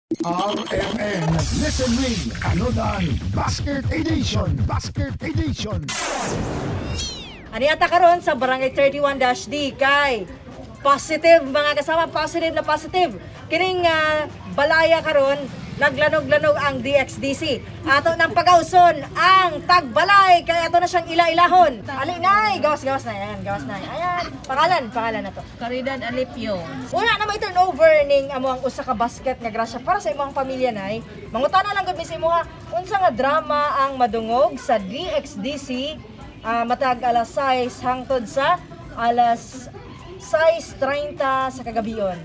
RMN Listen Win Panudan Basket Edition. Basket Edition. Ani ata karon sa Barangay 31-D kay positive, mga kasama, positive na positive. Kining balaya karon naglanog-lanog ang DXDC. Ato nang pagawson ang tagbalay kay ato na siyang ila-ilahon. Ali nay, gawas-gawas na yan, gawas na. Ayan, pangalan, pangalan na to. Caridad Alipio. Una na may turnover ning amo ang usa ka basket nga grasya para sa imong pamilya, nay. Mangutana lang gud mi sa imuha unsa nga drama ang madungog sa DXDC matag alas 6 hangtod sa alas 6:30 sa kagabion?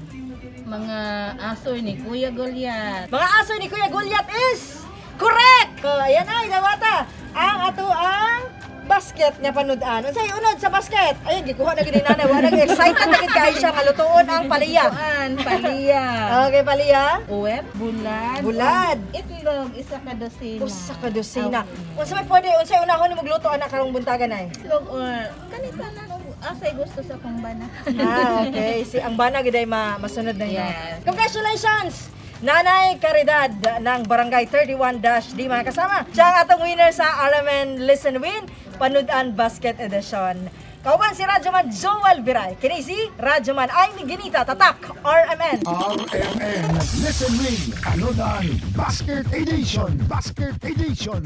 Mga aso ni Kuya Goliat. Mga aso ni Kuya Goliath is correct. So, ayan ay dawata ang ato ang basket nga panudan. Unsay unod sa basket? Ayun, gikuha na gid ni nanay. Wala excited na gid kaayo siya nga lutuon ang paliya. Kuan, paliya. Okay, paliya. Uwep, bulad. Bulad. Itlog, isa ka dosina. Usa ka dosina. Unsa may pwede, unsay unahon nimo magluto ana karong buntagan ay? Itlog or kanita na og asay gusto sa kong bana. Ah, okay. Si ang bana gid ay masunod na yun. Yes. Congratulations! Nanay Caridad ng Barangay 31-D, mga kasama. Siya ang atong winner sa RMN Listen Win Panudan Basket Edition. Kauban si Radyoman Joel Viray. Kini si Radyoman Amy Ginita. Tatak RMN. RMN Listen Win Panudan Basket Edition. Basket Edition.